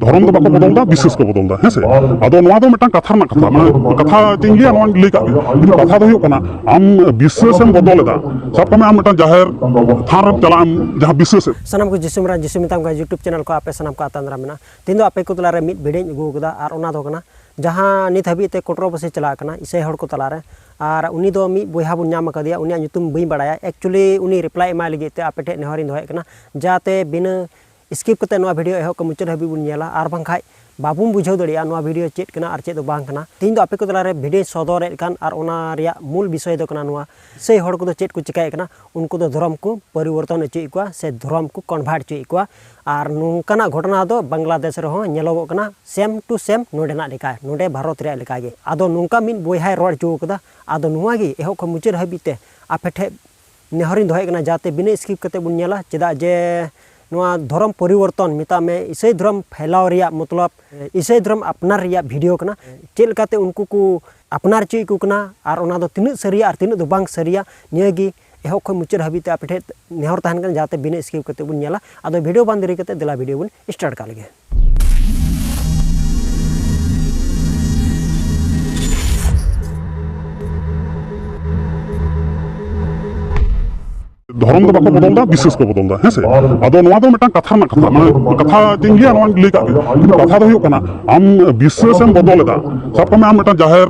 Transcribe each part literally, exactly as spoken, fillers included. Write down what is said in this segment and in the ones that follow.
ᱫᱷᱚᱨᱚᱢ ᱫᱚ ᱵᱟᱠᱚ ᱵᱚᱫᱚᱞ ᱮᱫᱟ, ᱵᱤᱥᱥᱟᱹᱥ ᱠᱚ ᱵᱚᱫᱚᱞ ᱮᱫᱟ, ᱦᱮᱸ ᱥᱮ? ᱟᱫᱚ ᱱᱚᱣᱟ ᱫᱚ ᱢᱤᱫᱴᱟᱝ ᱠᱟᱛᱷᱟ ᱨᱮᱱᱟᱜ ᱠᱟᱛᱷᱟ, ᱢᱟᱱᱮ ᱠᱟᱛᱷᱟ ᱪᱮᱫ ᱤᱧ ᱞᱟᱹᱭᱟ, ᱱᱚᱣᱟᱧ ᱞᱟᱹᱭ ᱠᱟᱜ ᱜᱮ, ᱠᱤᱱᱛᱩ ᱠᱟᱛᱷᱟ ᱫᱚ ᱦᱩᱭᱩᱜ ᱠᱟᱱᱟ, ᱟᱢ ᱵᱤᱥᱥᱟᱹᱥ ᱮᱢ ᱵᱚᱫᱚᱞ ᱮᱫᱟ᱾ ᱥᱟᱵ ᱠᱟᱜ ᱢᱮ, ᱟᱢ ᱢᱤᱫᱴᱟᱝ ᱡᱟᱦᱮᱨ ᱛᱷᱟᱱ ᱨᱮᱢ ᱪᱟᱞᱟᱜ ᱟᱢ, ᱡᱟᱦᱟᱸ ᱵᱤᱥᱥᱟᱹᱥ ᱮᱫ᱾ ᱥᱟᱱᱟᱢ ᱠᱚ ᱡᱤᱥᱩ ᱢᱮᱨᱟ ᱡᱤᱥᱩ ᱢᱮᱛᱟᱢ ᱠᱟᱱᱟ YouTube channel ᱠᱚ ᱟᱯᱮ ᱥᱟᱱᱟᱢ ᱠᱚ ᱟᱛᱟᱝ ᱫᱟᱨᱟᱢ ᱢᱮᱱᱟᱜᱼᱟ᱾ ᱛᱮᱦᱮᱧ ᱫᱚ ᱟᱯᱮ ᱠᱚ ᱛᱟᱞᱟᱨᱮ ᱢᱤᱫ ᱵᱷᱤᱰᱤᱭᱳᱧ ᱟᱹᱜᱩ ᱟᱠᱟᱫᱟ, ᱟᱨ ᱚᱱᱟ ᱫᱚ ᱠᱟᱱᱟ ᱡᱟᱦᱟᱸ ᱱᱤᱛ ᱦᱟᱹᱵᱤᱡ ᱛᱮ controversy ᱪᱟᱞᱟᱜ ᱠᱟᱱᱟ ᱤᱥᱟᱹᱭ ᱦᱚᱲ ᱠᱚ ᱛᱟᱞᱟᱨᱮ᱾ ᱟᱨ ᱩᱱᱤ ᱫᱚ ᱢᱤᱫ ᱵᱚᱭᱦᱟ ᱵᱚᱱ ᱧᱟᱢ ᱟᱠᱟᱫᱮᱭᱟ, ᱩᱱᱤᱭᱟᱜ ᱧᱩᱛᱩᱢ ᱵᱟᱹᱧ ᱵᱟᱲᱟᱭᱟ᱾ Actually ᱩᱱᱤ reply ᱮᱢᱟᱭ ᱞᱟᱹᱜᱤᱫ ᱛᱮ ᱟᱯᱮ ᱴᱷᱮᱱ ᱱᱮᱦᱚᱨᱤᱧ ᱫᱚᱦᱚᱭᱮᱫ ᱠᱟᱱᱟ, ᱡᱟᱛᱮ ᱵᱤᱱᱟᱹ skip ᱠᱟᱛᱮ ᱱᱚᱣᱟ ᱵᱷᱤᱰᱤᱭᱳ ᱮᱦᱚᱵ ᱠᱷᱚᱱ ᱢᱩᱪᱟᱹᱫ ᱦᱟᱹᱵᱤᱡ ᱵᱚᱱ ᱧᱮᱞᱟ, ᱟᱨ ᱵᱟᱝᱠᱷᱟᱡ ᱵᱟᱵᱚᱱ ᱵᱩᱡᱷᱟᱹᱣ ᱫᱟᱲᱮᱭᱟᱜᱼᱟ ᱱᱚᱣᱟ ᱵᱷᱤᱰᱤᱭᱳ ᱪᱮᱫ ᱠᱟᱱᱟ ᱟᱨ ᱪᱮᱫ ᱫᱚ ᱵᱟᱝ ᱠᱟᱱᱟ᱾ ᱛᱮᱦᱮᱧ ᱫᱚ ᱟᱯᱮ ᱠᱚ ᱛᱟᱞᱟᱨᱮ ᱵᱷᱤᱰᱤᱭᱳᱧ ᱥᱚᱫᱚᱨᱮᱫ ᱠᱟᱱ, ᱟᱨ ᱚᱱᱟ ᱨᱮᱭᱟᱜ ᱢᱩᱞ ᱵᱤᱥᱚᱭ ᱫᱚ ᱠᱟᱱᱟ ᱱᱚᱣᱟ, ᱤᱥᱟᱹᱭ ᱦᱚᱲ ᱠᱚᱫᱚ ᱪᱮᱫ ᱠᱚ ᱪᱤᱠᱟᱹᱭᱮᱫ ᱠᱟᱱᱟ, ᱩᱱᱠᱩ ᱫᱚ ᱫᱷᱚᱨᱚᱢ ᱠᱚ ᱯᱚᱨᱤᱵᱚᱨᱛᱚᱱ ᱦᱚᱪᱚᱭᱮᱫ ᱠᱚᱣᱟ ᱥᱮ ᱫᱷᱚᱨᱚᱢ ᱠᱚ convert ᱦᱚᱪᱚᱭᱮᱫ ᱠᱚᱣᱟ᱾ ᱟᱨ ᱱᱚᱝᱠᱟᱱᱟᱜ ᱜᱷᱚᱴᱚᱱᱟ ᱫᱚ ᱵᱟᱝᱞᱟᱫᱮᱥ ᱨᱮᱦᱚᱸ ᱧᱮᱞᱚᱜᱚᱜ ᱠᱟᱱᱟ, same to same ᱱᱚᱰᱮᱱᱟᱜ ᱞᱮᱠᱟ, ᱱᱚᱰᱮ ᱵᱷᱟᱨᱚᱛ ᱨᱮᱭᱟᱜ ᱞᱮᱠᱟᱜᱮ᱾ ᱟᱫᱚ ᱱᱚᱝᱠᱟ ᱢᱤᱫ ᱵᱚᱭᱦᱟᱭ ᱨᱚᱲ ᱦᱚᱪᱚ ᱠᱟᱫᱟ᱾ ᱟᱫᱚ ᱱᱚᱣᱟ ᱜᱮ ᱮᱦᱚᱵ ᱠᱷᱚᱱ ᱢᱩᱪᱟᱹᱫ ᱦᱟᱹᱵᱤᱡ ᱛᱮ ᱟᱯᱮ ᱴᱷᱮᱱ ᱱᱮᱦᱚᱨᱤᱧ ᱫᱚᱦᱚᱭᱮᱫ ᱠᱟᱱᱟ, ᱡᱟᱛᱮ ᱵᱤᱱᱟᱹ skip ᱠᱟᱛᱮ ᱵᱚᱱ ᱧᱮᱞᱟ᱾ ᱪᱮᱫᱟᱜ ᱡᱮ ᱱᱚᱣᱟ ᱫᱷᱚᱨᱚᱢ ᱯᱚᱨᱤᱵᱚᱨᱛᱚᱱ, ᱢᱮᱛᱟᱜ ᱢᱮ ᱤᱥᱟᱹᱭ ᱫᱷᱚᱨᱚᱢ ᱯᱷᱮᱞᱟᱣ ᱨᱮᱭᱟᱜ ᱢᱚᱛᱞᱚᱵ, ᱤᱥᱟᱹᱭ ᱫᱷᱚᱨᱚᱢ ᱟᱯᱱᱟᱨ ᱨᱮᱭᱟᱜ ᱵᱷᱤᱰᱤᱭᱳ ᱠᱟᱱᱟ᱾ ᱪᱮᱫ ᱞᱮᱠᱟᱛᱮ ᱩᱱᱠᱩ ᱠᱚ ᱟᱯᱱᱟᱨ ᱦᱚᱪᱚᱭᱮᱫ ᱠᱚ ᱠᱟᱱᱟ ᱟᱨ ᱚᱱᱟ ᱫᱚ ᱛᱤᱱᱟᱹᱜ ᱥᱟᱹᱨᱤᱭᱟ ᱟᱨ ᱛᱤᱱᱟᱹᱜ ᱫᱚ ᱵᱟᱝ ᱥᱟᱹᱨᱤᱭᱟ, ᱱᱤᱭᱟᱹ ᱜᱮ ᱮᱦᱚᱵ ᱠᱷᱚᱱ ᱢᱩᱪᱟᱹᱫ ᱦᱟᱹᱵᱤᱡ ᱛᱮ ᱟᱯᱮ ᱴᱷᱮᱱ ᱱᱮᱦᱚᱨ ᱛᱟᱦᱮᱱ ᱠᱟᱱᱟ, ᱡᱟᱛᱮ ᱵᱤᱱᱟᱹ skip ᱠᱟᱛᱮ ᱵᱚᱱ ᱧᱮᱞᱟ᱾ ᱟᱫᱚ ᱵᱷᱤᱰᱤᱭᱳ ᱵᱟᱝ ᱫᱮᱨᱤ ᱠᱟᱛᱮ ᱫᱮᱞᱟ ᱵᱷᱤᱰᱤᱭᱳ ᱵᱚᱱ start ᱠᱟᱜ ᱞᱮᱜᱮ᱾ ᱫᱷᱚᱨᱚᱢ ᱫᱚ ᱵᱟᱠᱚ ᱵᱚᱫᱚᱞ ᱮᱫᱟ, ᱵᱤᱥᱥᱟᱹᱥ ᱠᱚ ᱵᱚᱫᱚᱞ ᱮᱫᱟ, ᱦᱮᱸ ᱥᱮ? ᱟᱫᱚ ᱱᱚᱣᱟ ᱫᱚ ᱢᱤᱫᱴᱟᱝ ᱠᱟᱛᱷᱟ ᱨᱮᱱᱟᱜ ᱠᱟᱛᱷᱟ, ᱢᱟᱱᱮ ᱠᱟᱛᱷᱟ ᱪᱮᱫ ᱤᱧ ᱞᱟᱹᱭᱟ, ᱱᱚᱣᱟᱧ ᱞᱟᱹᱭ ᱠᱟᱜ ᱜᱮ᱾ ᱠᱤᱱᱛᱩ ᱠᱟᱛᱷᱟ ᱫᱚ ᱦᱩᱭᱩᱜ ᱠᱟᱱᱟ, ᱟᱢ ᱵᱤᱥᱥᱟᱹᱥ ᱮᱢ ᱵᱚᱫᱚᱞ ᱮᱫᱟ᱾ ᱥᱟᱵ ᱠᱟᱜ ᱢᱮ, ᱟᱢ ᱢᱤᱫᱴᱟᱝ ᱡᱟᱦᱮᱨ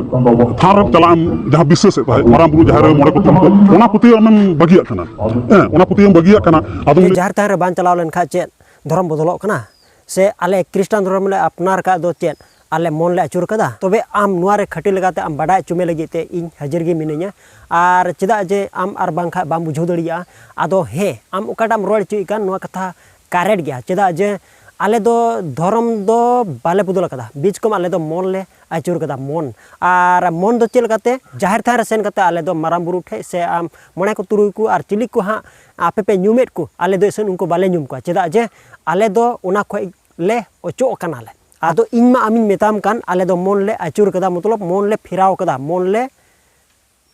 ᱛᱷᱟᱱ ᱨᱮᱢ ᱪᱟᱞᱟᱜ ᱟᱢ, ᱡᱟᱦᱟᱸ ᱵᱤᱥᱥᱟᱹᱥ ᱮᱫ ᱛᱟᱦᱮᱸᱫ, ᱢᱟᱨᱟᱝ ᱵᱩᱨᱩ, ᱡᱟᱦᱮᱨ ᱟᱭᱳ, ᱢᱚᱬᱮ ᱠᱚ ᱛᱩᱨᱩᱭ ᱠᱚ, ᱚᱱᱟ ᱯᱟᱹᱛᱭᱟᱹᱣ ᱟᱢᱮᱢ ᱵᱟᱹᱜᱤᱭᱟᱜ ᱠᱟᱱᱟ᱾ ᱦᱮᱸ, ᱚᱱᱟ ᱯᱟᱹᱛᱭᱟᱹᱣ ᱮᱢ ᱵᱟᱹᱜᱤᱭᱟᱜ ᱠᱟᱱᱟ᱾ ᱟᱫᱚ ᱡᱮ ᱡᱟᱦᱮᱨ ᱛᱷᱟᱱ ᱨᱮ ᱵᱟᱝ ᱪᱟᱞᱟᱣ ᱞᱮᱱᱠᱷᱟᱱ ᱪᱮᱫ ᱫᱷᱚᱨᱚᱢ ᱵᱚᱫᱚᱞᱚᱜ ᱠᱟᱱᱟ? ᱥᱮ ᱟᱞᱮ ᱠᱷᱨᱤᱥᱴᱟᱱ ᱫᱷᱚᱨᱚᱢ ᱞᱮ ᱟᱯᱱᱟᱨ ᱠᱟᱜ ᱫᱚ ᱪᱮᱫ ᱟᱞᱮ ᱢᱚᱱ ᱞᱮ ᱟᱹᱪᱩᱨ ᱠᱟᱫᱟ? ᱛᱚᱵᱮ ᱟᱢ ᱱᱚᱣᱟ ᱨᱮ ᱠᱷᱟᱹᱴᱤ ᱞᱮᱠᱟᱛᱮ ᱟᱢ ᱵᱟᱰᱟᱭ ᱦᱚᱪᱚ ᱢᱮ ᱞᱟᱹᱜᱤᱫ ᱛᱮ ᱤᱧ ᱦᱟᱹᱡᱤᱨ ᱜᱮ ᱢᱤᱱᱟᱹᱧᱟ᱾ ᱟᱨ ᱪᱮᱫᱟᱜ ᱡᱮ ᱟᱢ ᱟᱨ ᱵᱟᱝᱠᱷᱟᱡ ᱵᱟᱢ ᱵᱩᱡᱷᱟᱹᱣ ᱫᱟᱲᱮᱭᱟᱜᱼᱟ᱾ ᱟᱫᱚ ᱦᱮᱸ, ᱟᱢ ᱚᱠᱟᱴᱟᱜ ᱮᱢ ᱨᱚᱲ ᱦᱚᱪᱚᱭᱮᱫ ᱠᱟᱱ, ᱱᱚᱣᱟ ᱠᱟᱛᱷᱟ correct ᱜᱮᱭᱟ᱾ ᱪᱮᱫᱟᱜ ᱡᱮ ᱟᱞᱮ ᱫᱚ ᱫᱷᱚᱨᱚᱢ ᱫᱚ ᱵᱟᱞᱮ ᱵᱚᱫᱚᱞ ᱟᱠᱟᱫᱟ, ᱵᱤᱪ ᱠᱚᱢ ᱟᱞᱮ ᱫᱚ ᱢᱚᱱ ᱞᱮ ᱟᱹᱪᱩᱨ ᱠᱟᱫᱟ, ᱢᱚᱱ᱾ ᱟᱨ ᱢᱚᱱ ᱫᱚ ᱪᱮᱫ ᱞᱮᱠᱟᱛᱮ? ᱡᱟᱦᱮᱨ ᱛᱷᱟᱱ ᱨᱮ ᱥᱮᱱ ᱠᱟᱛᱮ ᱟᱞᱮ ᱫᱚ ᱢᱟᱨᱟᱝ ᱵᱩᱨᱩ ᱴᱷᱮᱡ ᱥᱮ ᱟᱢ ᱢᱚᱬᱮ ᱠᱚ ᱛᱩᱨᱩᱭ ᱠᱚ ᱟᱨ ᱪᱤᱞᱤ ᱠᱚ ᱦᱟᱸᱜ ᱟᱯᱮ ᱯᱮ ᱧᱩᱢᱮᱫ ᱠᱚ, ᱟᱞᱮ ᱫᱚ ᱤᱥᱤᱱ ᱩᱱᱠᱩ ᱵᱟᱞᱮ ᱧᱩᱢ ᱠᱚᱣᱟ᱾ ᱪᱮᱫᱟᱜ ᱡᱮ ᱟᱞᱮ ᱫᱚ ᱚᱱᱟ ᱠᱷᱚᱡ ᱞᱮ ᱚᱪᱚᱜ ᱠᱟᱱᱟᱞᱮ᱾ ᱟᱫᱚ ᱤᱧ ᱢᱟ ᱟᱢᱤᱧ ᱢᱮᱛᱟᱢ ᱠᱟᱱ, ᱟᱞᱮ ᱫᱚ ᱢᱚᱱ ᱞᱮ ᱟᱹᱪᱩᱨ ᱠᱟᱫᱟ, ᱢᱚᱛᱞᱚᱵ ᱢᱚᱱ ᱞᱮ ᱯᱷᱮᱨᱟᱣ ᱠᱟᱫᱟ, ᱢᱚᱱ ᱞᱮ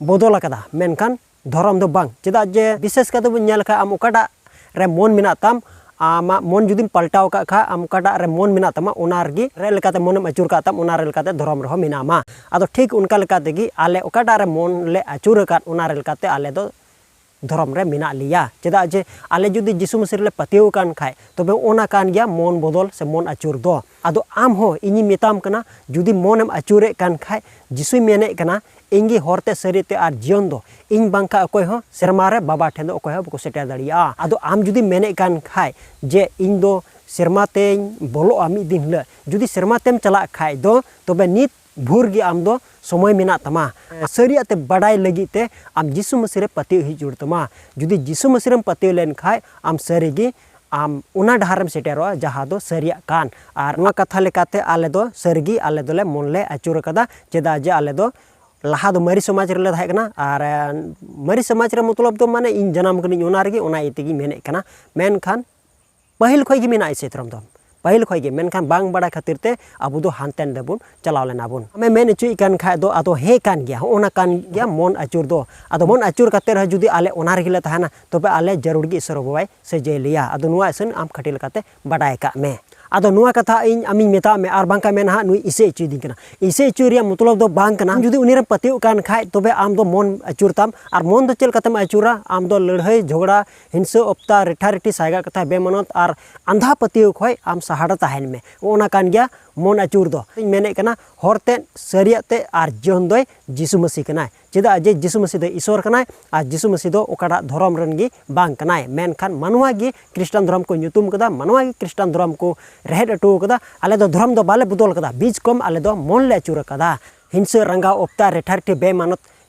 ᱵᱚᱫᱚᱞ ᱟᱠᱟᱫᱟ, ᱢᱮᱱᱠᱷᱟᱱ ᱫᱷᱚᱨᱚᱢ ᱫᱚ ᱵᱟᱝ᱾ ᱪᱮᱫᱟᱜ ᱡᱮ ᱵᱤᱥᱮᱥ ᱠᱟᱛᱮ ᱵᱚᱱ ᱧᱮᱞ ᱞᱮᱠᱷᱟᱱ, ᱟᱢ ᱚᱠᱟᱴᱟᱜ ᱨᱮ ᱢᱚᱱ ᱢᱮᱱᱟᱜ ᱛᱟᱢ, ᱟᱢᱟᱜ ᱢᱚᱱ ᱡᱩᱫᱤᱢ ᱯᱟᱞᱴᱟᱣ ᱠᱟᱜ ᱠᱷᱟᱡ, ᱟᱢ ᱚᱠᱟᱴᱟᱜ ᱨᱮ ᱢᱚᱱ ᱢᱮᱱᱟᱜ ᱛᱟᱢᱟ, ᱚᱱᱟ ᱨᱮᱜᱮ ᱨᱮ ᱞᱮᱠᱟᱛᱮ ᱢᱚᱱᱮᱢ ᱟᱹᱪᱩᱨ ᱠᱟᱜ ᱛᱟᱢ, ᱚᱱᱟ ᱨᱮ ᱞᱮᱠᱟᱛᱮ ᱫᱷᱚᱨᱚᱢ ᱨᱮᱦᱚᱸ ᱢᱮᱱᱟᱢᱟ᱾ ᱟᱫᱚ ᱴᱷᱤᱠ ᱚᱱᱠᱟ ᱞᱮᱠᱟ ᱛᱮᱜᱮ ᱟᱞᱮ ᱚᱠᱟᱴᱟᱜ ᱨᱮ ᱢᱚᱱ ᱞᱮ ᱟᱹᱪᱩᱨ ᱟᱠᱟᱫ, ᱚᱱᱟ ᱨᱮ ᱞᱮᱠᱟᱛᱮ ᱟᱞᱮ ᱫᱚ ᱫᱷᱚᱨᱚᱢ ᱨᱮ ᱢᱮᱱᱟᱜ ᱞᱮᱭᱟ᱾ ᱪᱮᱫᱟᱜ ᱡᱮ ᱟᱞᱮ ᱡᱩᱫᱤ ᱡᱤᱥᱩ ᱢᱟᱹᱥᱤ ᱨᱮᱞᱮ ᱯᱟᱹᱛᱭᱟᱹᱣ ᱟᱠᱟᱱ ᱠᱷᱟᱡ, ᱛᱚᱵᱮ ᱚᱱᱟ ᱠᱟᱱ ᱜᱮᱭᱟ ᱢᱚᱱ ᱵᱚᱫᱚᱞ ᱥᱮ ᱢᱚᱱ ᱟᱹᱪᱩᱨ ᱫᱚ᱾ ᱟᱫᱚ ᱟᱢ ᱦᱚᱸ ᱤᱧᱤᱧ ᱢᱮᱛᱟᱢ ᱠᱟᱱᱟ, ᱡᱩᱫᱤ ᱢᱚᱱᱮᱢ ᱟᱹᱪᱩᱨᱮᱫ ᱠᱟᱱ ᱠᱷᱟᱡ, ᱡᱤᱥᱩᱭ ᱢᱮᱱᱮᱫ ᱠᱟᱱᱟ, "ᱤᱧ ᱜᱮ ᱦᱚᱨ ᱛᱮ, ᱥᱟᱹᱨᱤ ᱛᱮ ᱟᱨ ᱡᱤᱭᱚᱱ ᱫᱚ, ᱤᱧ ᱵᱟᱝᱠᱷᱟᱡ ᱚᱠᱚᱭ ᱦᱚᱸ ᱥᱮᱨᱢᱟ ᱨᱮ ᱵᱟᱵᱟ ᱴᱷᱮᱱ ᱫᱚ ᱚᱠᱚᱭ ᱦᱚᱸ ᱵᱟᱠᱚ ᱥᱮᱴᱮᱨ ᱫᱟᱲᱮᱭᱟᱜᱼᱟ᱾" ᱟᱫᱚ ᱟᱢ ᱡᱩᱫᱤᱢ ᱢᱮᱱᱮᱫ ᱠᱟᱱ ᱠᱷᱟᱡ ᱡᱮ ᱤᱧ ᱫᱚ ᱥᱮᱨᱢᱟ ᱛᱮᱧ ᱵᱚᱞᱚᱜᱼᱟ ᱢᱤᱫ ᱫᱤᱱ ᱦᱤᱞᱳᱜ, ᱡᱩᱫᱤ ᱥᱮᱨᱢᱟ ᱛᱮᱢ ᱪᱟᱞᱟᱜ ᱠᱷᱟᱡ ᱫᱚ, ᱛᱚᱵᱮ ᱱᱤᱛ ᱵᱷᱳᱨ ᱜᱮ ᱟᱢ ᱫᱚ ᱥᱚᱢᱚᱭ ᱢᱮᱱᱟᱜ ᱛᱟᱢᱟ᱾ ᱥᱟᱹᱨᱤᱭᱟᱜ ᱛᱮ ᱵᱟᱰᱟᱭ ᱞᱟᱹᱜᱤᱫ ᱛᱮ ᱟᱢ ᱡᱤᱥᱩ ᱢᱟᱹᱥᱤ ᱨᱮ ᱯᱟᱹᱛᱭᱟᱹᱣ ᱦᱩᱭ ᱡᱟᱹᱨᱩᱲ ᱛᱟᱢᱟ᱾ ᱡᱩᱫᱤ ᱡᱤᱥᱩ ᱢᱟᱹᱥᱤ ᱨᱮᱢ ᱯᱟᱹᱛᱭᱟᱹᱣ ᱞᱮᱱ ᱠᱷᱟᱡ, ᱟᱢ ᱥᱟᱹᱨᱤ ᱜᱮ ᱟᱢ ᱚᱱᱟ ᱰᱟᱦᱟᱨ ᱨᱮᱢ ᱥᱮᱴᱮᱨᱚᱜᱼᱟ, ᱡᱟᱦᱟᱸ ᱫᱚ ᱥᱟᱹᱨᱤᱭᱟᱜ ᱠᱟᱱ᱾ ᱟᱨ ᱱᱚᱣᱟ ᱠᱟᱛᱷᱟ ᱞᱮᱠᱟᱛᱮ ᱟᱞᱮ ᱫᱚ ᱥᱟᱹᱨᱤ ᱜᱮ ᱟᱞᱮ ᱫᱚᱞᱮ ᱢᱚᱱ ᱞᱮ ᱟᱹᱪᱩᱨ ᱟᱠᱟᱫᱟ, ᱪᱮᱫᱟᱜ ᱡᱮ ᱟᱞᱮ ᱫᱚ ᱞᱟᱦᱟ ᱫᱚ ᱢᱟᱹᱨᱤ ᱥᱚᱢᱟᱡᱽ ᱨᱮᱞᱮ ᱛᱟᱦᱮᱸ ᱠᱟᱱᱟ᱾ ᱟᱨ, ᱮ, ᱢᱟᱹᱨᱤ ᱥᱚᱢᱟᱡᱽ ᱨᱮ ᱢᱚᱛᱞᱚᱵ ᱫᱚ ᱢᱟᱱᱮ ᱤᱧ ᱡᱟᱱᱟᱢ ᱠᱟᱹᱱᱟᱹᱧ ᱚᱱᱟ ᱨᱮᱜᱮ, ᱚᱱᱟ ᱤᱭᱟᱹ ᱛᱮᱜᱮᱧ ᱢᱮᱱᱮᱫ ᱠᱟᱱᱟ᱾ ᱢᱮᱱᱠᱷᱟᱱ ᱯᱟᱹᱦᱤᱞ ᱠᱷᱚᱡ ᱜᱮ ᱢᱮᱱᱟᱜᱼᱟ ᱤᱥᱟᱹᱭ ᱫᱷᱚᱨᱚᱢ ᱫᱚ, ᱯᱟᱹᱦᱤᱞ ᱠᱷᱚᱡ ᱜᱮ᱾ ᱢᱮᱱᱠᱷᱟᱱ ᱵᱟᱝ ᱵᱟᱲᱟᱭ ᱠᱷᱟᱹᱛᱤᱨ ᱛᱮ ᱟᱵᱚ ᱫᱚ ᱦᱟᱱᱛᱮ ᱱᱟᱛᱮ ᱵᱚᱱ ᱪᱟᱞᱟᱣ ᱞᱮᱱᱟ ᱵᱚᱱ᱾ ᱟᱢᱮ ᱢᱮᱱ ᱦᱚᱪᱚᱭᱮᱫ ᱠᱟᱱ ᱠᱷᱟᱡ ᱫᱚ, ᱟᱫᱚ ᱦᱮᱸ ᱠᱟᱱ ᱜᱮᱭᱟ, ᱦᱚᱸᱜᱼᱚ ᱱᱟ ᱠᱟᱱ ᱜᱮᱭᱟ ᱢᱚᱱ ᱟᱹᱪᱩᱨ ᱫᱚ᱾ ᱟᱫᱚ ᱢᱚᱱ ᱟᱹᱪᱩᱨ ᱠᱟᱛᱮ ᱨᱮᱦᱚᱸ ᱡᱩᱫᱤ ᱟᱞᱮ ᱚᱱᱟ ᱨᱮᱜᱮ ᱞᱮ ᱛᱟᱦᱮᱱᱟ, ᱛᱚᱵᱮ ᱟᱞᱮ ᱡᱟᱹᱨᱩᱲ ᱜᱮ ᱤᱥᱚᱨ ᱵᱟᱵᱟᱭ ᱥᱟᱹᱡᱟᱹᱭ ᱞᱮᱭᱟ᱾ ᱟᱫᱚ ᱱᱚᱣᱟ ᱤᱥᱟᱹᱱ ᱟᱢ ᱠᱷᱟᱹᱴᱤ ᱞᱮᱠᱟᱛᱮ ᱵᱟᱰᱟᱭ ᱠᱟᱜ ᱢᱮ᱾ ᱟᱫᱚ ᱱᱚᱣᱟ ᱠᱟᱛᱷᱟ ᱤᱧ ᱟᱢᱤᱧ ᱢᱮᱛᱟᱜ ᱢᱮ, ᱟᱨ ᱵᱟᱝᱠᱷᱟᱱ ᱢᱮᱱᱟ ᱦᱟᱸᱜ ᱱᱩᱭ ᱤᱥᱟᱹᱭ ᱦᱚᱪᱚᱭᱮᱫᱤᱧ ᱠᱟᱱᱟ᱾ ᱤᱥᱟᱹᱭ ᱦᱚᱪᱚᱭ ᱨᱮᱭᱟᱜ ᱢᱚᱛᱞᱚᱵ ᱫᱚ ᱵᱟᱝ ᱠᱟᱱᱟ᱾ ᱟᱢ ᱡᱩᱫᱤ ᱩᱱᱤ ᱨᱮᱢ ᱯᱟᱹᱛᱭᱟᱹᱜ ᱠᱟᱱ ᱠᱷᱟᱡ, ᱛᱚᱵᱮ ᱟᱢ ᱫᱚ ᱢᱚᱱ ᱟᱹᱪᱩᱨ ᱛᱟᱢ᱾ ᱟᱨ ᱢᱚᱱ ᱫᱚ ᱪᱮᱫ ᱞᱮᱠᱟᱛᱮᱢ ᱟᱹᱪᱩᱨᱟ? ᱟᱢ ᱫᱚ ᱞᱟᱹᱲᱦᱟᱹᱭ, ᱡᱷᱚᱜᱽᱲᱟ, ᱦᱤᱝᱥᱟᱹ, ᱚᱯᱛᱟ, ᱨᱮᱴᱷᱟ ᱨᱮᱴᱷᱤ, ᱥᱟᱭᱜᱟ ᱠᱟᱛᱷᱟ, ᱵᱮᱢᱟᱱᱚᱛ ᱟᱨ ᱟᱸᱫᱷᱟ ᱯᱟᱹᱛᱭᱟᱹᱣ ᱠᱷᱚᱡ ᱟᱢ ᱥᱟᱦᱟᱨᱮ ᱛᱟᱦᱮᱱ ᱢᱮ᱾ ᱚᱱᱟ ᱠᱟᱱ ᱜᱮᱭᱟ ᱢᱚᱱ ᱟᱹᱪᱩᱨ ᱫᱚ᱾ ᱤᱧ ᱢᱮᱱᱮᱫ ᱠᱟᱱᱟ, ᱦᱚᱨ ᱛᱮᱫ, ᱥᱟᱹᱨᱤᱭᱟᱜ ᱛᱮ ᱟᱨ ᱡᱤᱭᱚᱱ ᱫᱚᱭ ᱡᱤᱥᱩ ᱢᱟᱹᱥᱤ ᱠᱟᱱᱟᱭ᱾ ᱪᱮᱫᱟᱜ ᱡᱮ ᱡᱤᱥᱩ ᱢᱟᱹᱥᱤ ᱫᱚ ᱤᱥᱚᱨ ᱠᱟᱱᱟᱭ ᱟᱨ ᱡᱤᱥᱩ ᱢᱟᱹᱥᱤ ᱫᱚ ᱚᱠᱟᱴᱟᱜ ᱫᱷᱚᱨᱚᱢ ᱨᱮᱱ ᱜᱮ ᱵᱟᱝ ᱠᱟᱱᱟᱭ᱾ ᱢᱮᱱᱠᱷᱟᱱ ᱢᱟᱱᱣᱟ ᱜᱮ ᱠᱷᱨᱤᱥᱴᱟᱱ ᱫᱷᱚᱨᱚᱢ ᱠᱚ ᱧᱩᱛᱩᱢ ᱠᱟᱫᱟ, ᱢᱟᱱᱣᱟ ᱜᱮ ᱠᱷᱨᱤᱥᱴᱟᱱ ᱫᱷᱚᱨᱚᱢ ᱠᱚ ᱨᱮᱦᱮᱫ ᱦᱚᱴᱚ ᱠᱟᱫᱟ᱾ ᱟᱞᱮ ᱫᱚ ᱫᱷᱚᱨᱚᱢ ᱫᱚ ᱵᱟᱞᱮ ᱵᱚᱫᱚᱞ ᱠᱟᱫᱟ, ᱵᱤᱡᱽ ᱠᱚᱢ ᱟᱞᱮ ᱫᱚ ᱢᱚᱱ ᱞᱮ ᱟᱹᱪᱩᱨ ᱟᱠᱟᱫᱟ᱾ ᱦᱤᱝᱥᱟᱹ, ᱨᱟᱸᱜᱟᱣ, ᱚᱯᱛᱟ, ᱨᱮᱴᱷᱟ ᱨᱮᱴᱷᱤ, ᱵᱮᱢᱟᱱᱚᱛ,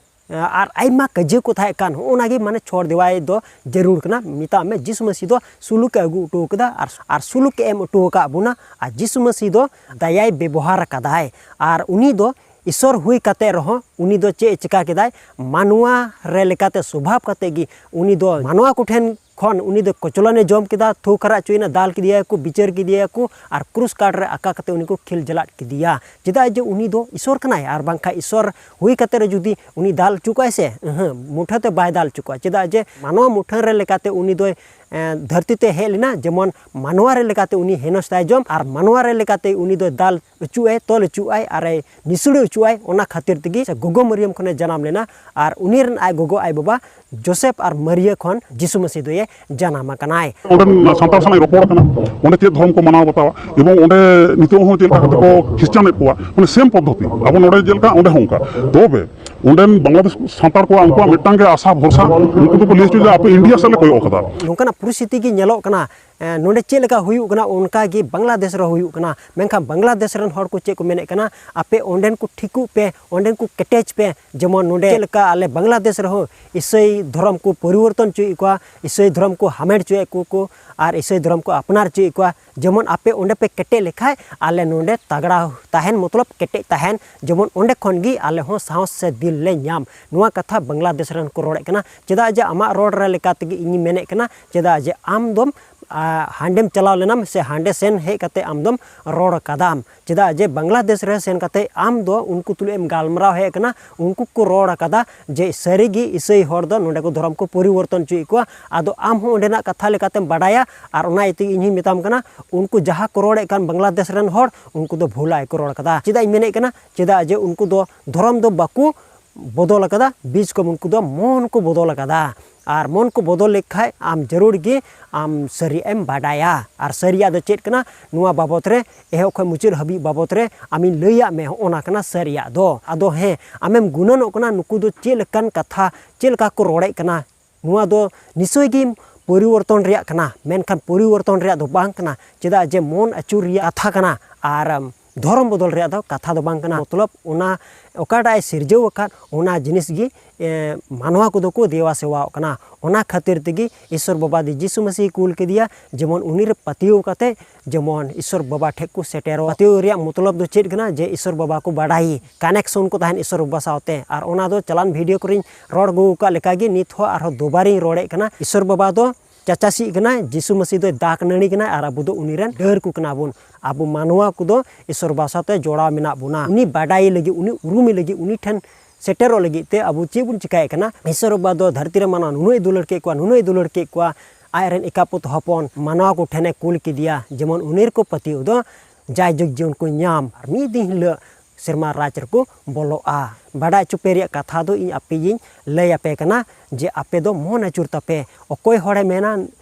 ᱟᱨ ᱟᱭᱢᱟ ᱠᱟᱹᱡᱟᱹ ᱠᱚ ᱛᱟᱦᱮᱸ ᱠᱟᱱ, ᱦᱚᱸᱜᱼᱚ ᱱᱟ ᱜᱮ ᱢᱟᱱᱮ ᱪᱷᱚᱲ ᱫᱮᱣᱟᱭ ᱫᱚ ᱡᱟᱹᱨᱩᱲ ᱠᱟᱱᱟ᱾ ᱢᱮᱛᱟᱜ ᱢᱮ ᱡᱤᱥᱩ ᱢᱟᱹᱥᱤ ᱫᱚ ᱥᱩᱞᱩᱠ ᱮ ᱟᱹᱜᱩ ᱦᱚᱴᱚ ᱠᱟᱫᱟ ᱟᱨ, ᱟᱨ ᱥᱩᱞᱩᱠ ᱮ ᱮᱢ ᱦᱚᱴᱚ ᱟᱠᱟᱫ ᱵᱚᱱᱟ᱾ ᱟᱨ ᱡᱤᱥᱩ ᱢᱟᱹᱥᱤ ᱫᱚ ᱫᱟᱭᱟᱭ ᱵᱮᱵᱚᱦᱟᱨ ᱟᱠᱟᱫᱟᱭ᱾ ᱟᱨ ᱩᱱᱤ ᱫᱚ ᱤᱥᱚᱨ ᱦᱩᱭ ᱠᱟᱛᱮ ᱨᱮᱦᱚᱸ ᱩᱱᱤ ᱫᱚ ᱪᱮᱫ ᱮ ᱪᱤᱠᱟ ᱠᱮᱫᱟᱭ? ᱢᱟᱱᱣᱟ ᱨᱮ ᱞᱮᱠᱟᱛᱮ ᱥᱚᱵᱷᱟᱵ ᱠᱟᱛᱮ ᱜᱮ ᱩᱱᱤ ᱫᱚ ᱢᱟᱱᱣᱟ ᱠᱚᱴᱷᱮᱱ ᱠᱷᱚᱱ ᱩᱱᱤ ᱫᱚ ᱠᱚᱪᱞᱚᱱᱮ ᱡᱚᱢ ᱠᱮᱫᱟ, ᱛᱷᱩ ᱠᱷᱟᱨᱟᱜ ᱦᱚᱪᱚᱭᱮᱱᱟ, ᱫᱟᱞ ᱠᱮᱫᱮᱭᱟ ᱠᱚ, ᱵᱤᱪᱟᱹᱨ ᱠᱮᱫᱮᱭᱟ ᱠᱚ ᱟᱨ ᱠᱨᱩᱥ ᱠᱟᱴ ᱨᱮ ᱟᱠᱟ ᱠᱟᱛᱮ ᱩᱱᱤ ᱠᱚ ᱠᱷᱮᱞ ᱡᱟᱞᱟᱫ ᱠᱮᱫᱮᱭᱟ᱾ ᱪᱮᱫᱟᱜ ᱡᱮ ᱩᱱᱤ ᱫᱚ ᱤᱥᱚᱨ ᱠᱟᱱᱟᱭ, ᱟᱨ ᱵᱟᱝᱠᱷᱟᱱ ᱤᱥᱚᱨ ᱦᱩᱭ ᱠᱟᱛᱮ ᱨᱮ ᱡᱩᱫᱤ ᱩᱱᱤ ᱫᱟᱞ ᱦᱚᱪᱚ ᱠᱚᱣᱟᱭ ᱥᱮ, ᱮᱦᱮᱸ, ᱢᱩᱴᱷᱟᱹ ᱛᱮ ᱵᱟᱭ ᱫᱟᱞ ᱦᱚᱪᱚ ᱠᱚᱣᱟ᱾ ᱪᱮᱫᱟᱜ ᱡᱮ ᱢᱟᱱᱣᱟ ᱢᱩᱴᱷᱟᱹᱱ ᱨᱮ ᱞᱮᱠᱟᱛᱮ ᱩᱱᱤ ᱫᱚᱭ, ᱮᱸ, ᱫᱷᱟᱹᱨᱛᱤ ᱛᱮ ᱦᱮᱡ ᱞᱮᱱᱟ, ᱡᱮᱢᱚᱱ ᱢᱟᱱᱣᱟ ᱨᱮ ᱞᱮᱠᱟᱛᱮ ᱩᱱᱤ ᱦᱮᱱᱚᱥ ᱛᱟᱭ ᱡᱚᱢ, ᱟᱨ ᱢᱟᱱᱣᱟ ᱨᱮ ᱞᱮᱠᱟᱛᱮ ᱩᱱᱤ ᱫᱚ ᱫᱟᱞ ᱦᱚᱪᱚᱜ ᱟᱭ, ᱛᱚᱞ ᱦᱚᱪᱚᱜ ᱟᱭ, ᱟᱨ ᱮ ᱱᱤᱥᱩᱲ ᱦᱚᱪᱚᱜ ᱟᱭ᱾ ᱚᱱᱟ ᱠᱷᱟᱹᱛᱤᱨ ᱛᱮᱜᱮ ᱥᱮ ᱜᱚᱜᱚ ᱢᱟᱹᱨᱤᱭᱟᱢ ᱠᱷᱚᱱᱮ ᱡᱟᱱᱟᱢ ᱞᱮᱱᱟ, ᱟᱨ ᱩᱱᱤ ᱨᱮᱱ ᱟᱡ ᱜᱚᱜᱚ ᱟᱡ ᱵᱟᱵᱟ ᱡᱳᱥᱮᱯ ᱟᱨ ᱢᱟᱹᱨᱤᱭᱟᱹ ᱠᱷᱚᱱ ᱡᱤᱥᱩ ᱢᱟᱹᱥᱤ ᱫᱚᱭᱮ ᱡᱟᱱᱟᱢ ᱟᱠᱟᱱᱟᱭ᱾ ᱚᱸᱰᱮᱱ ᱥᱟᱱᱛᱟᱲ ᱥᱟᱞᱟᱜ ᱤᱧ ᱨᱚᱯᱚᱲ ᱠᱟᱱᱟ, ᱚᱸᱰᱮ ᱪᱮᱫ ᱫᱷᱚᱨᱚᱢ ᱠᱚ ᱢᱟᱱᱟᱣ ᱵᱟᱛᱟᱣᱟ, ᱮᱵᱚᱝ ᱚᱸᱰᱮ ᱱᱤᱛᱚᱜ ᱦᱚᱸ ᱪᱮᱫ ᱞᱮᱠᱟ ᱠᱟᱛᱮ ᱠᱚ ᱠᱷᱨᱤᱥᱪᱟᱱᱮᱫ ᱠᱚᱣᱟ, ᱢᱟᱱᱮ ᱥᱮᱢ ᱯᱚᱫᱽᱫᱷᱚᱛᱤ, ᱟᱵᱚ ᱱᱚᱰᱮ ᱪᱮᱫ ᱞᱮᱠᱟ ᱚᱸᱰᱮ ᱦᱚᱸ ᱚᱱᱠᱟ᱾ ᱛᱚᱵᱮ ᱚᱸᱰᱮᱱ ᱵᱟᱝᱞᱟᱫᱮᱥ ᱥᱟᱱᱛᱟᱲ ᱠᱚᱣᱟᱜ ᱩᱱᱠᱩᱣᱟᱜ ᱢᱤᱫᱴᱟᱝ ᱜᱮ ᱟᱥᱟ ᱵᱷᱚᱨᱥᱟ, ᱩᱱᱠᱩ ᱫᱚᱠᱚ ᱞᱟᱹᱭ ᱦᱚᱪᱚᱭᱮᱫᱟ ᱟᱯᱮ ᱤᱱᱰᱤᱭᱟ ᱥᱮᱫ ᱞᱮ ᱠᱚᱭᱚᱜ ᱠᱟᱫᱟ᱾ ᱱᱚᱝᱠᱟᱱᱟᱜ ᱯᱚᱨᱤᱥᱛᱷᱤᱛᱤ ᱜᱮ ᱧᱮᱞᱚᱜ ᱠᱟᱱᱟ᱾ ᱮᱸ, ᱱᱚᱰᱮ ᱪᱮᱫ ᱞᱮᱠᱟ ᱦᱩᱭᱩᱜ ᱠᱟᱱᱟ, ᱚᱱᱠᱟ ᱜᱮ ᱵᱟᱝᱞᱟᱫᱮᱥ ᱨᱮ ᱦᱩᱭᱩᱜ ᱠᱟᱱᱟ᱾ ᱢᱮᱱᱠᱷᱟᱱ ᱵᱟᱝᱞᱟᱫᱮᱥ ᱨᱮᱱ ᱦᱚᱲ ᱠᱚ ᱪᱮᱫ ᱠᱚ ᱢᱮᱱᱮᱫ ᱠᱟᱱᱟ, ᱟᱯᱮ ᱚᱸᱰᱮᱱ ᱠᱚ ᱴᱷᱤᱠᱚᱜ ᱯᱮ, ᱚᱸᱰᱮᱱ ᱠᱚ ᱠᱮᱴᱮᱡ ᱯᱮ᱾ ᱡᱮᱢᱚᱱ ᱱᱚᱰᱮ ᱪᱮᱫ ᱞᱮᱠᱟ ᱟᱞᱮ ᱵᱟᱝᱞᱟᱫᱮᱥ ᱨᱮᱦᱚᱸ ᱤᱥᱟᱹᱭ ᱫᱷᱚᱨᱚᱢ ᱠᱚ ᱯᱚᱨᱤᱵᱚᱨᱛᱚᱱ ᱦᱚᱪᱚᱭᱮᱫ ᱠᱚᱣᱟ, ᱤᱥᱟᱹᱭ ᱫᱷᱚᱨᱚᱢ ᱠᱚ ᱦᱟᱢᱮᱴ ᱦᱚᱪᱚᱭᱮᱫ ᱠᱚ, ᱠᱚ ᱟᱨ ᱤᱥᱟᱹᱭ ᱫᱷᱚᱨᱚᱢ ᱠᱚ ᱟᱯᱱᱟᱨ ᱦᱚᱪᱚᱭᱮᱫ ᱠᱚᱣᱟ᱾ ᱡᱮᱢᱚᱱ ᱟᱯᱮ ᱚᱸᱰᱮ ᱯᱮ ᱠᱮᱴᱮᱡ ᱞᱮᱠᱷᱟᱡ ᱟᱞᱮ ᱱᱚᱰᱮ ᱛᱟᱜᱲᱟ ᱛᱟᱦᱮᱱ, ᱢᱚᱛᱞᱚᱵ ᱠᱮᱴᱮᱡ ᱛᱟᱦᱮᱱ, ᱡᱮᱢᱚᱱ ᱚᱸᱰᱮ ᱠᱷᱚᱱ ᱜᱮ ᱟᱞᱮ ᱦᱚᱸ ᱥᱟᱦᱚᱥ ᱥᱮ ᱫᱤᱞ ᱞᱮ ᱧᱟᱢ᱾ ᱱᱚᱣᱟ ᱠᱟᱛᱷᱟ ᱵᱟᱝᱞᱟᱫᱮᱥ ᱨᱮᱱ ᱠᱚ ᱨᱚᱲᱮᱫ ᱠᱟᱱᱟ᱾ ᱪᱮᱫᱟᱜ ᱡᱮ ᱟᱢᱟᱜ ᱨᱚᱲ ᱨᱮ ᱞᱮᱠᱟ ᱛᱮᱜᱮ ᱤᱧᱤᱧ ᱢᱮᱱᱮᱫ ᱠᱟᱱᱟ, ᱪᱮᱫᱟᱜ ᱡᱮ ᱟᱢ ᱫᱚᱢ, ᱟ, ᱦᱟᱸᱰᱮᱢ ᱪᱟᱞᱟᱣ ᱞᱮᱱᱟᱢ ᱥᱮ ᱦᱟᱸᱰᱮ ᱥᱮᱱ ᱦᱮᱡ ᱠᱟᱛᱮ ᱟᱢ ᱫᱚᱢ ᱨᱚᱲ ᱠᱟᱫᱟᱢ᱾ ᱪᱮᱫᱟᱜ ᱡᱮ ᱵᱟᱝᱞᱟᱫᱮᱥ ᱨᱮ ᱥᱮᱱ ᱠᱟᱛᱮ ᱟᱢ ᱫᱚ ᱩᱱᱠᱩ ᱛᱩᱞᱩᱡ ᱮᱢ ᱜᱟᱞᱢᱟᱨᱟᱣ ᱦᱮᱡ ᱟᱠᱟᱱᱟ, ᱩᱱᱠᱩ ᱠᱚ ᱨᱚᱲ ᱟᱠᱟᱫᱟ ᱡᱮ ᱥᱟᱹᱨᱤ ᱜᱮ ᱤᱥᱟᱹᱭ ᱦᱚᱲ ᱫᱚ ᱱᱚᱰᱮ ᱠᱚ ᱫᱷᱚᱨᱚᱢ ᱠᱚ ᱯᱚᱨᱤᱵᱚᱨᱛᱚᱱ ᱦᱚᱪᱚᱭᱮᱫ ᱠᱚᱣᱟ᱾ ᱟᱫᱚ ᱟᱢ ᱦᱚᱸ ᱚᱸᱰᱮᱱᱟᱜ ᱠᱟᱛᱷᱟ ᱞᱮᱠᱟᱛᱮᱢ ᱵᱟᱰᱟᱭᱟ, ᱟᱨ ᱚᱱᱟ ᱤᱭᱟᱹᱛᱮ ᱤᱧ ᱦᱚᱧ ᱢᱮᱛᱟᱢ ᱠᱟᱱᱟ, ᱩᱱᱠᱩ ᱡᱟᱦᱟᱸ ᱠᱚ ᱨᱚᱲᱮᱫ ᱠᱟᱱ ᱵᱟᱝᱞᱟᱫᱮᱥ ᱨᱮᱱ ᱦᱚᱲ, ᱩᱱᱠᱩ ᱫᱚ ᱵᱷᱩᱞᱟᱜ ᱜᱮᱠᱚ ᱨᱚᱲ ᱠᱟᱫᱟ᱾ ᱪᱮᱫᱟᱜ ᱤᱧ ᱢᱮᱱᱮᱫ ᱠᱟᱱᱟ? ᱪᱮᱫᱟᱜ ᱡᱮ ᱩᱱᱠᱩ ᱫᱚ ᱫᱷᱚᱨᱚᱢ ᱫᱚ ᱵᱟᱠᱚ ᱵᱚᱫᱚᱞ ᱟᱠᱟᱫᱟ, ᱵᱤᱡᱽ ᱠᱚ ᱩᱱᱠᱩ ᱫᱚ ᱢᱚᱱ ᱠᱚ ᱵᱚᱫᱚᱞ ᱟᱠᱟᱫᱟ᱾ ᱟᱨ ᱢᱚᱱ ᱠᱚ ᱵᱚᱫᱚᱞ ᱞᱮᱠᱷᱟᱡ ᱟᱢ ᱡᱟᱹᱨᱩᱲ ᱜᱮ ᱟᱢ ᱥᱟᱹᱨᱤᱭᱟᱜ ᱮᱢ ᱵᱟᱰᱟᱭᱟ᱾ ᱟᱨ ᱥᱟᱹᱨᱤᱭᱟᱜ ᱫᱚ ᱪᱮᱫ ᱠᱟᱱᱟ, ᱱᱚᱣᱟ ᱵᱟᱵᱚᱛ ᱨᱮ ᱮᱦᱚᱵ ᱠᱷᱚᱱ ᱢᱩᱪᱟᱹᱫ ᱦᱟᱹᱵᱤᱡ ᱵᱟᱵᱚᱛ ᱨᱮ ᱟᱢᱤᱧ ᱞᱟᱹᱭᱟᱫ ᱢᱮ, ᱦᱚᱸᱜᱼᱚ ᱱᱟ ᱠᱟᱱᱟ ᱥᱟᱹᱨᱤᱭᱟᱜ ᱫᱚ᱾ ᱟᱫᱚ ᱦᱮᱸ, ᱟᱢᱮᱢ ᱜᱩᱱᱟᱹᱱᱚᱜ ᱠᱟᱱᱟ ᱱᱩᱠᱩ ᱫᱚ ᱪᱮᱫ ᱞᱮᱠᱟᱱ ᱠᱟᱛᱷᱟ, ᱪᱮᱫ ᱞᱮᱠᱟ ᱠᱚ ᱨᱚᱲᱮᱫ ᱠᱟᱱᱟ, ᱱᱚᱣᱟ ᱫᱚ ᱱᱤᱥᱪᱚᱭ ᱜᱮ ᱯᱚᱨᱤᱵᱚᱨᱛᱚᱱ ᱨᱮᱭᱟᱜ ᱠᱟᱱᱟ, ᱢᱮᱱᱠᱷᱟᱱ ᱯᱚᱨᱤᱵᱚᱨᱛᱚᱱ ᱨᱮᱭᱟᱜ ᱫᱚ ᱵᱟᱝ ᱠᱟᱱᱟ᱾ ᱪᱮᱫᱟᱜ ᱡᱮ ᱢᱚᱱ ᱟᱹᱪᱩᱨ ᱨᱮᱭᱟᱜ ᱠᱟᱛᱷᱟ ᱠᱟᱱᱟ, ᱟᱨ ᱫᱷᱚᱨᱚᱢ ᱵᱚᱫᱚᱞ ᱨᱮᱭᱟᱜ ᱫᱚ ᱠᱟᱛᱷᱟ ᱫᱚ ᱵᱟᱝ ᱠᱟᱱᱟ᱾ ᱢᱚᱛᱞᱚᱵ ᱚᱱᱟ ᱚᱠᱟᱴᱟᱜ ᱮ ᱥᱤᱨᱡᱟᱹᱣ ᱟᱠᱟᱫ, ᱚᱱᱟ ᱡᱤᱱᱤᱥ ᱜᱮ, ᱮ, ᱢᱟᱱᱣᱟ ᱠᱚᱫᱚ ᱠᱚ ᱫᱮᱣᱟ ᱥᱮᱣᱟᱣᱟᱜ ᱠᱟᱱᱟ᱾ ᱚᱱᱟ ᱠᱷᱟᱹᱛᱤᱨ ᱛᱮᱜᱮ ᱤᱥᱚᱨ ᱵᱟᱵᱟ ᱫᱚ ᱡᱤᱥᱩ ᱢᱟᱹᱥᱤ ᱠᱩᱞ ᱠᱮᱫᱮᱭᱟ, ᱡᱮᱢᱚᱱ ᱩᱱᱤ ᱨᱮ ᱯᱟᱹᱛᱭᱟᱹᱣ ᱠᱟᱛᱮ ᱡᱮᱢᱚᱱ ᱤᱥᱚᱨ ᱵᱟᱵᱟ ᱴᱷᱮᱡ ᱠᱚ ᱥᱮᱴᱮᱨᱚᱜ᱾ ᱯᱟᱹᱛᱭᱟᱹᱣ ᱨᱮᱭᱟᱜ ᱢᱚᱛᱞᱚᱵ ᱫᱚ ᱪᱮᱫ ᱠᱟᱱᱟ? ᱡᱮ ᱤᱥᱚᱨ ᱵᱟᱵᱟ ᱠᱚ ᱵᱟᱰᱟᱭ, connection ᱠᱚ ᱛᱟᱦᱮᱱ ᱤᱥᱚᱨ ᱵᱟᱵᱟ ᱥᱟᱶᱛᱮ᱾ ᱟᱨ ᱚᱱᱟ ᱫᱚ ᱪᱟᱞᱟᱱ video ᱠᱚᱨᱮᱧ ᱨᱚᱲ ᱟᱹᱜᱩ ᱟᱠᱟᱫ ᱞᱮᱠᱟ ᱜᱮ, ᱱᱤᱛ ᱦᱚᱸ ᱟᱨᱦᱚᱸ ᱫᱩᱵᱟᱨᱤᱧ ᱨᱚᱲᱮᱫ ᱠᱟᱱᱟ᱾ ᱤᱥᱚᱨ ᱵᱟᱵᱟ ᱫᱚ ᱪᱟᱪᱟᱥᱤᱡ ᱠᱟᱱᱟᱭ, ᱡᱤᱥᱩ ᱢᱟᱹᱥᱤ ᱫᱚᱭ ᱫᱟ ᱱᱟᱹᱲᱤ ᱠᱟᱱᱟᱭ ᱟᱨ ᱟᱵᱚ ᱫᱚ ᱩᱱᱤ ᱨᱮᱱ ᱰᱟᱹᱨ ᱠᱚ ᱠᱟᱱᱟ ᱵᱚᱱ᱾ ᱟᱵᱚ ᱢᱟᱱᱣᱟ ᱠᱚᱫᱚ ᱤᱥᱚᱨ ᱵᱟᱵᱟ ᱥᱟᱶᱛᱮ ᱡᱚᱲᱟᱣ ᱢᱮᱱᱟᱜ ᱵᱚᱱᱟ᱾ ᱩᱱᱤ ᱵᱟᱰᱟᱭ ᱞᱟᱹᱜᱤᱫ, ᱩᱱᱤ ᱩᱨᱩᱢᱮ ᱞᱟᱹᱜᱤᱫ, ᱩᱱᱤ ᱴᱷᱮᱱ ᱥᱮᱴᱮᱨᱚᱜ ᱞᱟᱹᱜᱤᱫ ᱛᱮ ᱟᱵᱚ ᱪᱮᱫ ᱵᱚᱱ ᱪᱤᱠᱟᱭᱮᱫ ᱠᱟᱱᱟ? ᱤᱥᱚᱨ ᱵᱟᱵᱟ ᱫᱚ ᱫᱷᱟᱹᱨᱛᱤ ᱨᱮ ᱢᱟᱱᱣᱟ ᱱᱩᱱᱟᱹᱜ ᱮ ᱫᱩᱞᱟᱹᱲ ᱠᱮᱫ ᱠᱚᱣᱟ, ᱱᱩᱱᱟᱹᱜ ᱮ ᱫᱩᱞᱟᱹᱲ ᱠᱮᱫ ᱠᱚᱣᱟ, ᱟᱡ ᱨᱮᱱ ᱮᱠᱟᱯᱩᱛ ᱦᱚᱯᱚᱱ ᱢᱟᱱᱣᱟ ᱠᱚ ᱴᱷᱮᱱᱮ ᱠᱩᱞ ᱠᱮᱫᱮᱭᱟ, ᱡᱮᱢᱚᱱ ᱩᱱᱤ ᱨᱮᱠᱚ ᱯᱟᱹᱛᱭᱟᱹᱣ ᱫᱚ ᱡᱟᱭᱡᱩᱜᱽ ᱡᱤᱭᱚᱱ ᱠᱚ ᱧᱟᱢ, ᱟᱨ ᱢᱤᱫ ᱫᱤᱱ ᱦᱤᱞᱳᱜ ᱥᱮᱨᱢᱟ ᱨᱟᱡᱽ ᱨᱮᱠᱚ ᱵᱚᱞᱚᱜᱼᱟ᱾ ᱵᱟᱰᱟᱭ ᱦᱚᱪᱚ ᱯᱮ ᱨᱮᱭᱟᱜ ᱠᱟᱛᱷᱟ ᱫᱚ ᱤᱧ ᱟᱯᱮ ᱜᱤᱧ ᱞᱟᱹᱭ ᱟᱯᱮ ᱠᱟᱱᱟ ᱡᱮ ᱟᱯᱮ ᱫᱚ ᱢᱚᱱ ᱟᱹᱪᱩᱨ ᱛᱟᱯᱮ᱾ ᱚᱠᱚᱭ ᱦᱚᱲᱮ ᱢᱮᱱᱟ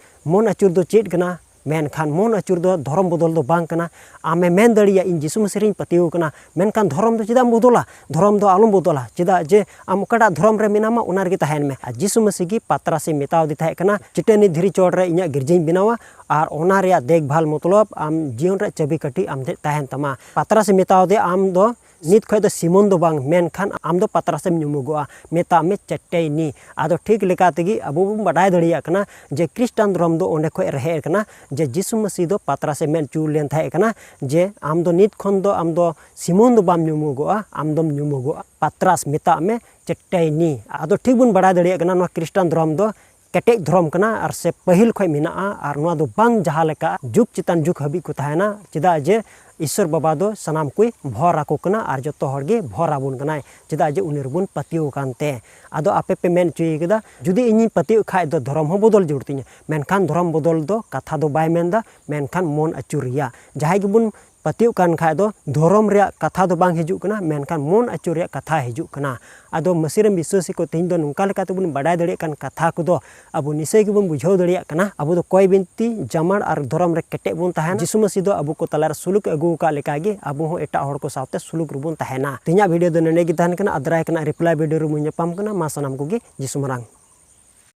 ᱢᱚᱱ ᱟᱹᱪᱩᱨ ᱫᱚ ᱪᱮᱫ ᱠᱟᱱᱟ? ᱢᱮᱱᱠᱷᱟᱱ ᱢᱚᱱ ᱟᱹᱪᱩᱨ ᱫᱚ ᱫᱷᱚᱨᱚᱢ ᱵᱚᱫᱚᱞ ᱫᱚ ᱵᱟᱝ ᱠᱟᱱᱟ᱾ ᱟᱢᱮ ᱢᱮᱱ ᱫᱟᱲᱮᱭᱟᱜᱼᱟ, "ᱤᱧ ᱡᱤᱥᱩ ᱢᱟᱹᱥᱤ ᱨᱤᱧ ᱯᱟᱹᱛᱭᱟᱹᱣ ᱠᱟᱱᱟ, ᱢᱮᱱᱠᱷᱟᱱ ᱫᱷᱚᱨᱚᱢ ᱫᱚ ᱪᱮᱫᱟᱜ ᱮᱢ ᱵᱚᱫᱚᱞᱟ? ᱫᱷᱚᱨᱚᱢ ᱫᱚ ᱟᱞᱚᱢ ᱵᱚᱫᱚᱞᱟ, ᱪᱮᱫᱟᱜ ᱡᱮ ᱟᱢ ᱚᱠᱟᱴᱟᱜ ᱫᱷᱚᱨᱚᱢ ᱨᱮ ᱢᱮᱱᱟᱢᱟ, ᱚᱱᱟ ᱨᱮᱜᱮ ᱛᱟᱦᱮᱱ ᱢᱮ᱾" ᱟᱨ ᱡᱤᱥᱩ ᱢᱟᱹᱥᱤ ᱜᱮ ᱯᱟᱛᱨᱟᱥᱮ ᱢᱮᱛᱟᱣ ᱫᱮ ᱛᱟᱦᱮᱸ ᱠᱟᱱᱟ, "ᱪᱟᱹᱴᱟᱹᱱᱤ ᱫᱷᱤᱨᱤ ᱪᱚᱴ ᱨᱮ ᱤᱧᱟᱹᱜ ᱜᱤᱨᱡᱟᱹᱧ ᱵᱮᱱᱟᱣᱟ, ᱟᱨ ᱚᱱᱟ ᱨᱮᱭᱟᱜ ᱫᱮᱠᱷᱵᱷᱟᱞ ᱢᱚᱛᱞᱚᱵ ᱟᱢ ᱡᱤᱭᱚᱱ ᱨᱮᱭᱟᱜ ᱪᱟᱹᱵᱤ ᱠᱟᱹᱴᱷᱤ ᱟᱢ ᱴᱷᱮᱱ ᱛᱟᱦᱮᱱ ᱛᱟᱢᱟ᱾" ᱯᱟᱛᱨᱟᱥᱮ ᱢᱮᱛᱟᱣ ᱫᱮ, "ᱟᱢ ᱫᱚ ᱱᱤᱛ ᱠᱷᱚᱱ ᱫᱚ ᱥᱤᱢᱚᱱ ᱫᱚ ᱵᱟᱝ, ᱢᱮᱱᱠᱷᱟᱱ ᱟᱢ ᱫᱚ ᱯᱟᱛᱨᱟᱥᱮᱢ ᱧᱩᱢᱩᱜᱚᱜᱼᱟ, ᱢᱮᱛᱟᱜ ᱢᱮ ᱪᱟᱹᱴᱟᱹᱭᱱᱤ᱾" ᱟᱫᱚ ᱴᱷᱤᱠ ᱞᱮᱠᱟ ᱛᱮᱜᱮ ᱟᱵᱚ ᱵᱚᱱ ᱵᱟᱰᱟᱭ ᱫᱟᱲᱮᱭᱟᱜ ᱠᱟᱱᱟ ᱡᱮ ᱠᱷᱨᱤᱥᱴᱟᱱ ᱫᱷᱚᱨᱚᱢ ᱫᱚ ᱚᱸᱰᱮ ᱠᱷᱚᱱ ᱨᱮᱦᱮᱫ ᱠᱟᱱᱟ, ᱡᱮ ᱡᱤᱥᱩ ᱢᱟᱹᱥᱤ ᱫᱚ ᱯᱟᱛᱨᱟᱥᱮ ᱢᱮᱱ ᱦᱚᱪᱚ ᱞᱮᱱ ᱛᱟᱦᱮᱸ ᱠᱟᱱᱟ ᱡᱮ ᱟᱢ ᱫᱚ ᱱᱤᱛ ᱠᱷᱚᱱ ᱫᱚ ᱟᱢ ᱫᱚ ᱥᱤᱢᱚᱱ ᱫᱚ ᱵᱟᱢ ᱧᱩᱢᱩᱜᱚᱜᱼᱟ, ᱟᱢ ᱫᱚᱢ ᱧᱩᱢᱩᱜᱚᱜᱼᱟ ᱯᱟᱛᱨᱟᱥ, ᱢᱮᱛᱟᱜ ᱢᱮ ᱪᱟᱹᱴᱟᱹᱭᱱᱤ᱾ ᱟᱫᱚ ᱴᱷᱤᱠ ᱵᱚᱱ ᱵᱟᱰᱟᱭ ᱫᱟᱲᱮᱭᱟᱜ ᱠᱟᱱᱟ ᱱᱚᱣᱟ ᱠᱷᱨᱤᱥᱴᱟᱱ ᱫᱷᱚᱨᱚᱢ ᱫᱚ ᱠᱮᱴᱮᱡ ᱫᱷᱚᱨᱚᱢ ᱠᱟᱱᱟ ᱟᱨ ᱥᱮ ᱯᱟᱹᱦᱤᱞ ᱠᱷᱚᱱ ᱢᱮᱱᱟᱜᱼᱟ, ᱟᱨ ᱱᱚᱣᱟ ᱫᱚ ᱵᱟᱝ ᱡᱟᱦᱟᱸ ᱞᱮᱠᱟ ᱡᱩᱜᱽ ᱪᱮᱛᱟᱱ ᱡᱩᱜᱽ ᱦᱟᱹᱵᱤᱡ ᱠᱚ ᱛᱟᱦᱮᱱᱟ, ᱪᱮᱫᱟᱜ ᱡᱮ ᱤᱥᱚᱨ ᱵᱟᱵᱟ ᱫᱚ ᱥᱟᱱᱟᱢ ᱠᱚᱭ ᱵᱷᱚᱨ ᱟᱠᱚ ᱠᱟᱱᱟ ᱟᱨ ᱡᱚᱛᱚ ᱦᱚᱲ ᱜᱮ ᱵᱷᱚᱨ ᱟᱵᱚᱱ ᱠᱟᱱᱟᱭ, ᱪᱮᱫᱟᱜ ᱡᱮ ᱩᱱᱤ ᱨᱮᱵᱚᱱ ᱯᱟᱹᱛᱭᱟᱹᱣ ᱟᱠᱟᱱ ᱛᱮ᱾ ᱟᱫᱚ ᱟᱯᱮ ᱯᱮ ᱢᱮᱱ ᱦᱚᱪᱚᱭ ᱠᱟᱫᱟ, ᱡᱩᱫᱤ ᱤᱧᱤᱧ ᱯᱟᱹᱛᱭᱟᱹᱜ ᱠᱷᱟᱡ ᱫᱚ ᱫᱷᱚᱨᱚᱢ ᱦᱚᱸ ᱵᱚᱫᱚᱞ ᱡᱟᱹᱨᱩᱲ ᱛᱤᱧᱟᱹ, ᱢᱮᱱᱠᱷᱟᱱ ᱫᱷᱚᱨᱚᱢ ᱵᱚᱫᱚᱞ ᱫᱚ ᱠᱟᱛᱷᱟ ᱫᱚ ᱵᱟᱭ ᱢᱮᱱᱫᱟ, ᱢᱮᱱᱠᱷᱟᱱ ᱢᱚᱱ ᱟᱹᱪᱩᱨ ᱨᱮᱭᱟᱜ᱾ ᱡᱟᱦᱟᱸᱭ ᱜᱮᱵᱚᱱ ᱯᱟᱹᱛᱭᱟᱹᱜ ᱠᱟᱱ ᱠᱷᱟᱡ ᱫᱚ ᱫᱷᱚᱨᱚᱢ ᱨᱮᱭᱟᱜ ᱠᱟᱛᱷᱟ ᱫᱚ ᱵᱟᱝ ᱦᱤᱡᱩᱜ ᱠᱟᱱᱟ, ᱢᱮᱱᱠᱷᱟᱱ ᱢᱚᱱ ᱟᱹᱪᱩᱨ ᱨᱮᱭᱟᱜ ᱠᱟᱛᱷᱟ ᱦᱤᱡᱩᱜ ᱠᱟᱱᱟ᱾ ᱟᱫᱚ ᱢᱟᱹᱥᱤ ᱨᱮᱱ ᱵᱤᱥᱣᱟᱹᱥᱤ ᱠᱚ, ᱛᱮᱦᱮᱧ ᱫᱚ ᱱᱚᱝᱠᱟ ᱞᱮᱠᱟ ᱛᱮᱵᱚᱱ ᱵᱟᱰᱟᱭ ᱫᱟᱲᱮᱭᱟᱜ ᱠᱟᱱ ᱠᱟᱛᱷᱟ ᱠᱚᱫᱚ ᱟᱵᱚ ᱱᱤᱥᱪᱚᱭ ᱜᱮᱵᱚᱱ ᱵᱩᱡᱷᱟᱹᱣ ᱫᱟᱲᱮᱭᱟᱜ ᱠᱟᱱᱟ, ᱟᱵᱚ ᱫᱚ ᱠᱚᱭ ᱵᱤᱱᱛᱤ, ᱡᱟᱢᱟᱲ ᱟᱨ ᱫᱷᱚᱨᱚᱢ ᱨᱮ ᱠᱮᱴᱮᱡ ᱵᱚᱱ ᱛᱟᱦᱮᱱᱟ᱾ ᱡᱤᱥᱩ ᱢᱟᱹᱥᱤ ᱫᱚ ᱟᱵᱚ ᱠᱚ ᱛᱟᱞᱟᱨᱮ ᱥᱩᱞᱩᱠ ᱮ ᱟᱹᱜᱩ ᱟᱠᱟᱫ ᱞᱮᱠᱟᱜᱮ ᱟᱵᱚ ᱦᱚᱸ ᱮᱴᱟᱜ ᱦᱚᱲ ᱠᱚ ᱥᱟᱶᱛᱮ ᱥᱩᱞᱩᱠ ᱨᱮᱵᱚᱱ ᱛᱟᱦᱮᱱᱟ᱾ ᱛᱮᱦᱮᱧᱟᱜ ᱵᱷᱤᱰᱤᱭᱳ ᱫᱚ ᱱᱚᱰᱮ ᱜᱮ ᱛᱟᱦᱮᱱ ᱠᱟᱱᱟ᱾ ᱟᱨ ᱫᱟᱨᱟᱭ ᱠᱟᱱᱟ ᱨᱤᱯᱞᱟᱭ ᱵᱷᱤᱰᱤᱭᱳ ᱨᱮᱵᱚᱱ ᱧᱟᱯᱟᱢ ᱠᱟᱱᱟ᱾ ᱢᱟ ᱥᱟᱱᱟᱢ ᱠᱚᱜᱮ ᱡᱤᱥᱩ ᱢᱟᱨᱟᱝ᱾